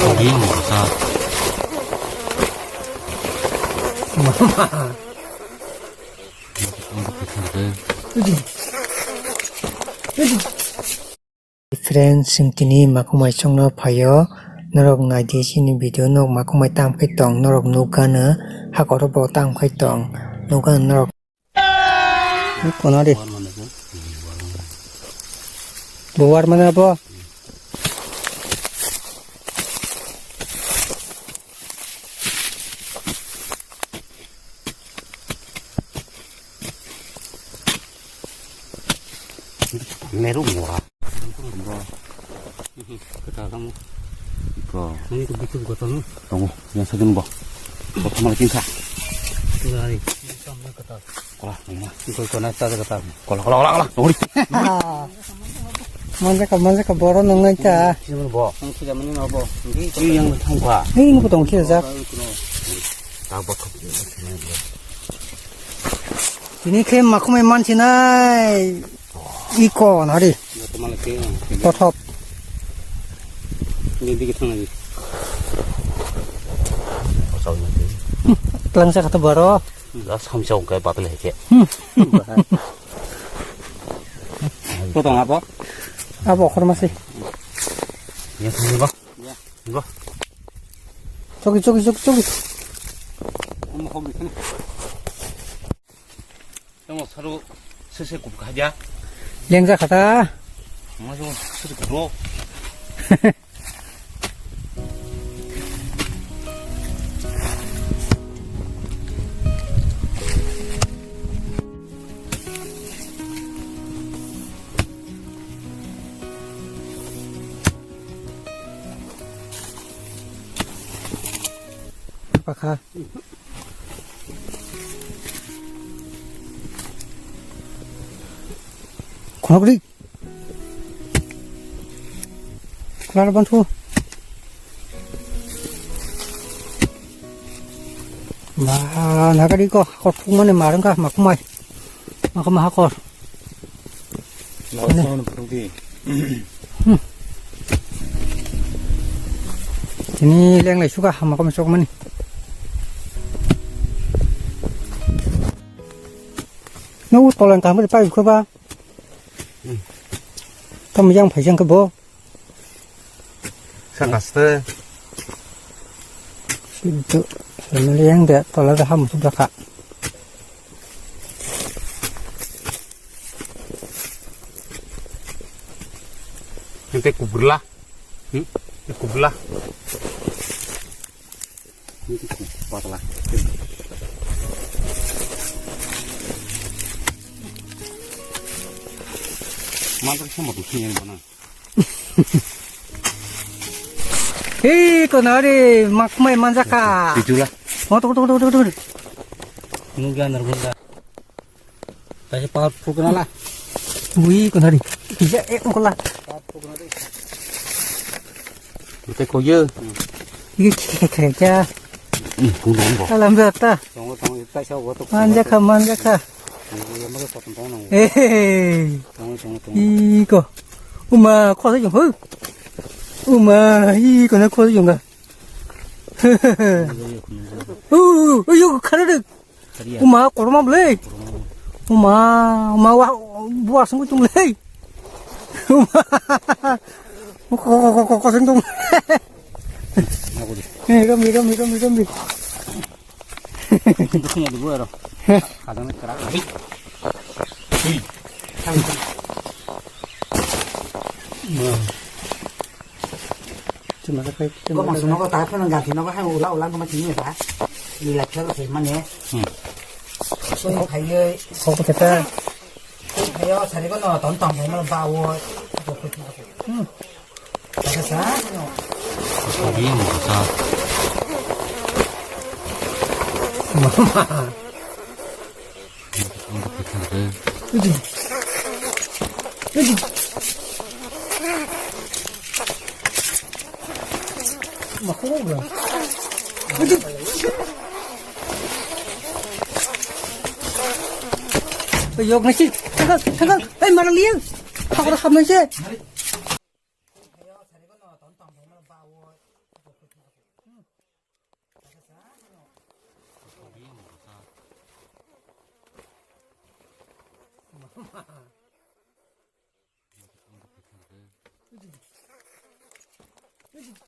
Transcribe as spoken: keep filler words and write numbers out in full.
Iya, masa. Friends, chwng tini makhumai chongno phaio, norok naidi chini video no makhumai tam khai tong, norok nukgano hakoro bo tam khai tong, nukgano norok. Kono de. Buwar mana bo? Meru mora. Kata kamu. Ko. Ini ke bitu kata nu. Tongo, yang sajun bo. Kota malah cinta. Ini kata. Kola, ini mah. Itu kena kata kata. Kola, kola, kola, kola. Ori. Manja ka, manja ka boro nongai ta. Sini bo. Ang sudah mani nobo. Ini yang thangkha. Ini ko tong khe jak. Tak bot. Tini khe makhumai mansinai iko nari. Kothop. Ini dikit sana di. Langsa kata baro. Samsa ungkai batal heke. Potong apa? Apa okhor masih? Ya, sini, Bang. Ya. Bang. Coki, coki, coki, coki. Kamu hobi kan? Tamo saru sese kup khaja. Lengja khata. Majo sese kup. Pakha. Khonok ri. Khwlano banthu. Ba, nagari ko, hakor thukmani marwngkha, makhumai. Makhumai hakor. Laos Mane. Sound phungdi. Hmm. Tini lenglai suka, makhumai chokmani. Nung tolang kaham pai khuba. Hmm. Tam yang phai jang ke bo. Sakaste. Itu, yang dia tola dah ham sudah kak. Ente kubrla. Hmm? Kubrla. Ini tuh, patah lah. Mantap sama tuh sini yang mana? Hei, konari, makhumai manjaka. Itulah. Oh, tuh, tuh, tuh, tuh, tuh. Nunggu anar bunda. Tadi pahat pukna lah. Wih, konari. Iya, eh, engkau lah. Pahat pukna deh. Bete koyo. Iya, kaya, kaya, kaya. Hmm, bunuh, bunuh. Alam berta. Tunggu, tunggu, kita siapa waktu. Manjaka, manjaka. Iya, iya, maka satu tahun nunggu. Hehehe. Tunggu, tunggu, tunggu. Iko. Uma, kau saja, huh? Uma, iko na kau saja enggak. Uh, uh, uh, yuk, kada deh. Uma, korma beli. Uma, uma, wah, buah sungguh tung beli. Uma, kau, kau, kau, kau, kau sungguh tung. Eh, rambi, rambi, rambi, rambi. Itu punya dua, roh. Kadang kerak. Chuma ka kai, chuma ka kai. Ko masuk nogo tak pun ganti nogo hai ula ula ko masih ni ba. Lila chalo sai mane. Hmm. Ko ni khai ye. Ko ko teta. Khai yo sari ko no ton ton khai mal ba wo. Hmm. Kaka sa. Ko ni mo sa. Mama. Yok nasi, tangkal, tangkal, eh, marang liang. Hakor hap nasi. Sabi ang bwsa. Mama.